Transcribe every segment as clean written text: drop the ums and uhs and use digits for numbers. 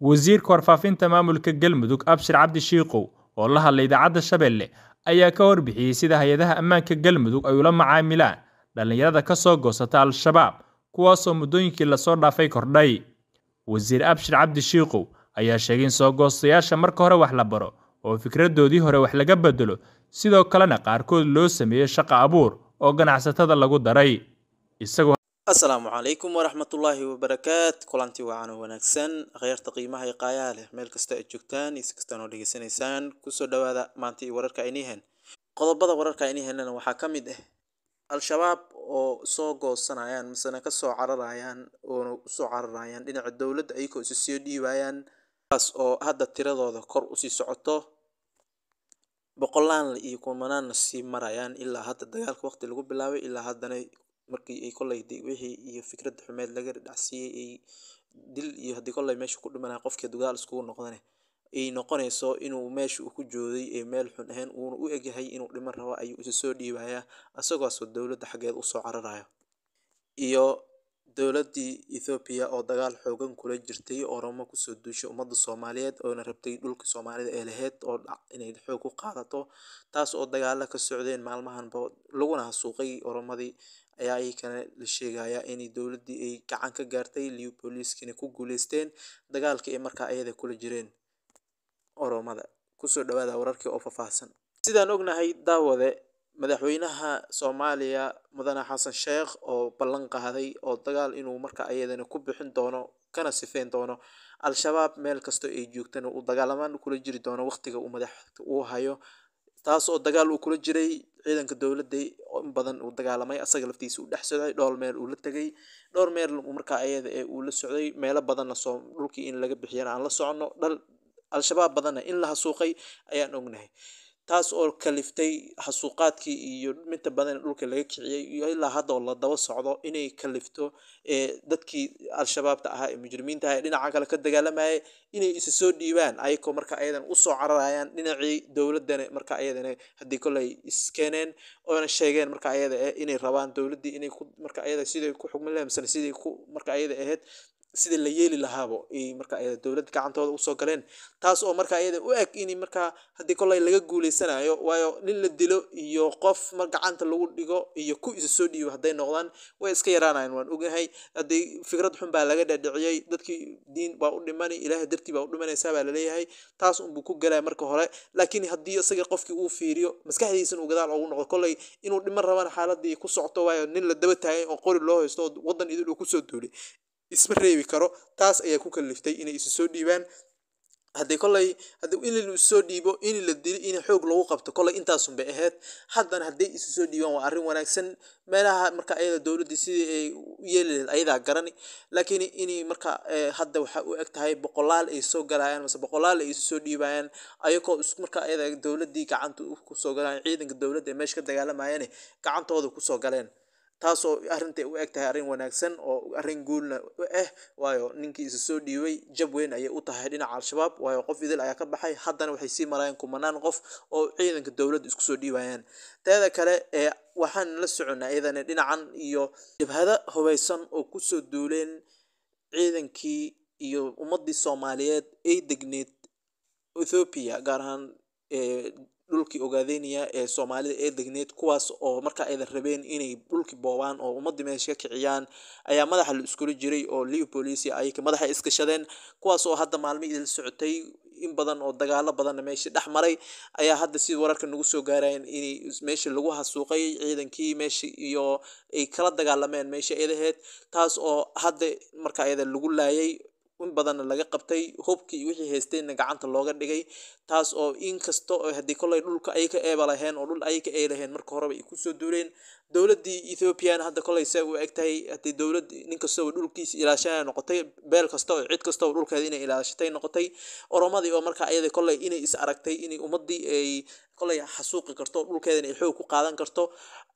Wasiirka warfaafinta maamulka Galmudug Abshir Cabdi Shiikow oo la hadlay idaacadda Shabeelle ayaa ka warbixiyey sida hay-adaha ammaanka Galmudug ay ula macaamilaan dhalinyarada ka soo goosata Al-Shabaab, kuwaasoo muddooyinkii lasoo dhaafay kordhay. Wasiir Abshir Cabdi Shiikow ayaa sheegay in soo goostayaasha marka hore wax la baro oo fikradoodii hore wax laga bedelo, sidoo kalena qaarkood loo sameeyo shaqo abuur oo ganacsatada lagu daray. Isagoo Asalaamu calaykum waraxmatullaahi wabarakaat. Kulanti wacan oo wanaagsan, kheyrta qiimaha iyo qaayaha leh, meel kasta aad joogtaan iyo si kastaan oo dhegeysanaysaan, kusoo dhawaada maanta iyo wararka ayniheen. Qodobada wararka ayniheenana waxaa ka mid ah Al-Shabaab oo soo goosanayaan misena kasoo cararayaan oona usoo cararayaan dhinaca dowladda, ayagoo isu soo dhiibayaan, taas oo hadda tiradooda kor usii socoto, boqolaal iyo kumanaanna sii marayaan ilaa hadda dagaalka waqti lagu bilaabay ilaa haddana. Markii ay kolley wixii iyo fikradda xumeed laga dhacsiiyey, ay dil iyo haddii kolley meesha ku dhimanaya qofkii dagaal iskugu noqdane, ay noqonayso inuu meesha uu ku joogay ee meel xun ahayn, uuna u egyahay inuu dhiman rabo, ayuu isu soo dhiibayaa isagoosoo dowladda xaggeed usoo cararayo. Iyo dowladdii Ethiopia oo dagaal xoogan kula jirtay Oromo kusoo duushay ummadda Soomaaliyeed, oona rabtay dhulka Soomaalida ee lahayd oo inay xoog ku qaadato, taas oo dagaalo ka socdeen maalmahanba laguna hasuuqay Oromadii, ayaa iyakana la sheegayaa inay dowladdii ay gacan ka gaartay, liyu booliiskiina ku guuleysteen dagaalkii ay markaa ayada kula jireen Oromada. Kusoo dhawaada wararkii oo faahfaahsan. Sidaan ognahay daawade, madaxweynaha Soomaaliya Mudane Xasan Sheekh oo ballan qaaday oo dagaal inuu marka ayadana ku bixin doono kana sifeyn doono Al-Shabaab meel kasta ay joogtana uu dagaalamaan kula jiri doono waqtiga uu madaxda uu hayo, taas oo dagaal uu kula jiray ciidanka dowladda in badan uu dagaalamay, asaga laftiisa uu dhex socday, dhowr meel uu la tegay, dhowr meel markaa ayada ee uu la socday, meelo badanna soo dhulkii in laga bixiyana aan la soconno, dhal Al-Shabaab badanna in la hasuuqay ayaan ognahay, taas oo kaliftay xasuuqaadkii iyo midta badan dhulka laga kiciyey iyo ilaa hadda oo la daba socdo inay kalifto dadkii Al-Shabaabta ahaa ee mujrimiinta ahaa ee dhinaca kale ka dagaalamayay inay isa soo dhiibaan, ayagoo marka ayadan usoo cararayaan dhinacii dowladdana. Marka ayadana haddii kolley iskeeneen oona sheegeen marka ayada inay rabaan dowladdii inay ku marka ayada siday ku xukmin lahayd misena sidii ku marka ayada ahayd sidii la yeeli lahaabo ay marka ayada dowladda gacantooda usoo galeen, taas oo marka ayada u eg in markaa haddii kolley laga guuleysanayo. Waayo nin la dilo iyo qof mar gacanta lagu dhigo iyo ku isa soo dhiibo hadday noqdaan way iska yaraanayaan, waan ognahay. Haddii fikrad xun baa laga dhadhiciyey dadkii, diin baa u dhimani, Ilaahay dartii baa u dhimanaysaa baa laleeyahay, taas unbuu ku galaya marka hore. Laakiin haddii isaga qofkii uu fiiriyo maskaxdiisana uu gadaal ugu noqdo, kolley inuu dhiman rabana xaaladii ku socoto, waayo nin la daba taagay oo qori loo haysto oo waddan idil uu kusoo duulay isma reebi karo. Taas ayaa ku kaliftay inay isu soo dhiibaan. Haddii kolley haddii in la soo dhiibo, in la dilo, in xoog lagu qabto, kolley intaasun bay ahayd. Haddana hadday isu soo dhiibaan waa arrin wanaagsan. Meelaha marka ayada dowladdii sidii ay u yeeli lahayd ayadaa garani, laakiin inay marka hadda waxaa u eg tahay boqolaal ay soo galayaan mase boqolaal ay isu soo dhiibayaan, ayagoo marka ayada dowladdii gacanta kusoo galayaan, ciidanka dowladda ee meesha ka dagaalamayane gacantooda kusoo galeen, taasoo arrintay u eg tahay arrin wanaagsan oo arrin guulna u ah. Waayo ninkii isa soo dhiibay jab weyn ayay u tahay dhinaca Al-Shabaab, waayo qof idil ayaa ka baxay, haddana waxay sii marayaan kumanaan qof oo ciidanka dowladda isku soo dhiibayaan. Teeda kale ee waxaan la soconnaa iyadana dhinacan iyo jabhado hubeysan oo kusoo duuleen ciidankii iyo ummaddii Soomaaliyeed ay degneed Ethiopia, gaar ahaan dhulkii Ogaadeniya ee Soomaalida ee degneed, kuwaas oo marka aydan rabeen inay dhulkii boobaan oo ummaddii meesha ka kiciyaan, ayaa madaxa la iskula jiray oo liu police ayaka madaxa iskashadeen, kuwaas oo hadda maalmo idil socotay in badan oo dagaalo badanna meesha dhex maray, ayaa hadda si wararka nagu soo gaarayeen inay meesha lagu hasuuqay ciidankii meesha iyo ay kala dagaalameen meesha ayadaheed, taas oo hadda marka ayada lagu laayay, in badanna laga qabtay hubkii wixii haysteenna gacanta looga dhigay, taas oo inkasta oo haddii kolley dhulka ay ka eeba laheen oo dhul ay ka ee laheen marka horeba ay kusoo duuleen dowladdii Ethiopian. Hadda kolley see u eg tahay haddii dowlad nin kastaba dhulkiisa ilaashanaya noqotay, beel kasta oo cid kastaba dhulkeeda inay ilaashatay noqotay, Oromadii oo marka ayada kolley inay is aragtay inay ummaddii ay kolley xasuuqi karto, dhulkeedana ay xoog ku qaadan karto,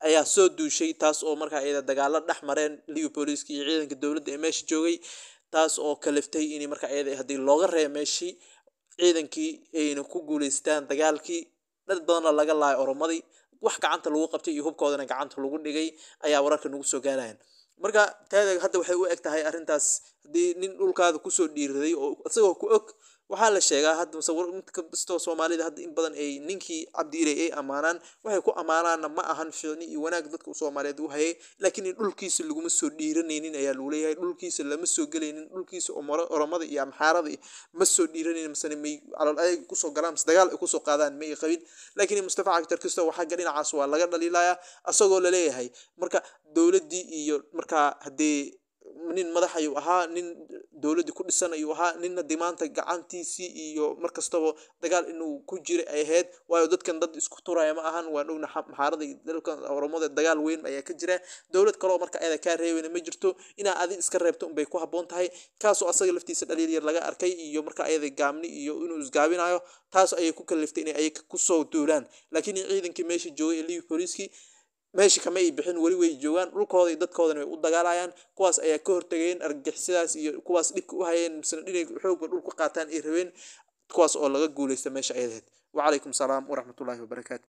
ayaa soo duushay, taas oo marka ayada dagaalo dhex mareen liu booliiska iyo ciidanka dowladda ee meesha joogay, Taas oo kaliftay in marka ayada haddii looga reebo meeshii ciidankii ayna ku guuleystaan dagaalkii, dad badanna laga laayo Oromadii, wax gacanta lagu qabtay iyo hubkoodana gacanta lagu dhigay ayaa wararka nagu soo gaarayaan. Marka taada hadda waxay u eg tahay arrintaas, haddii nin dhulkaada kusoo dhiiraday oo isagoo ku og, waxaa la sheegaa hadda musawir mid kastoo Soomaalida hadda in badan ay ninkii Cabdi Iley ay ammaanaan, waxay ku ammaanaanna ma ahan fiicni iyo wanaag dadka Soomaaliyeed u hayay, laakiin in dhulkiisa laguma soo dhiiranaynin ayaa lagu leeyahay. Dhulkiisa lama soo gelaynin, dhulkiisa Oromada iyo Amxaarada ma soo dhiiranaynin, masane may calool adeeg kusoo galaan mise dagaal ay kusoo qaadaan may qabin. Laakiin Mustafa Cagjar kastoo xagga dhinacaas waa laga dhaliilayaa, asagoo laleeyahay marka dowladdii iyo markaa haddii nin madax ayuu ahaa, nin dowladdii ku dhisan ayuu ahaa, ninna dee maanta gacantiisii iyo markastaba dagaal inuu ku jira ay ahayd, waayo dadkan dad isku turaya ma ahan. Waan ogna Amxaarada iyo dalkan Oromada dagaal weyn ayaa ka jira. Dowlad kaloo marka ayada kaa reebeyna ma jirto, inaa adi iska reebto unbay ku habboon tahay. Kaasoo asaga laftiisa dhaliil yar laga arkay iyo marka ayada gaabni iyo inuu isgaabinayo, taas ayay ku kaliftay inay ayaga kusoo duulaan. Laakiin ciidankii meesha joogay ee Liyu booliiskii meesha kama ay bixin, weli way joogaan, dhulkooda iyo dadkoodana way u dagaalayaan. Kuwaas ayaa ka hortageen argagixisadaas iyo kuwaas dhibka u hayeen, misna inay xoogga dhul ku qaataan ay rabeen, kuwaas oo laga guuleysta meesha ayadaheed. Wacalaykum salaam waraxmatullaahi wabarakaatu.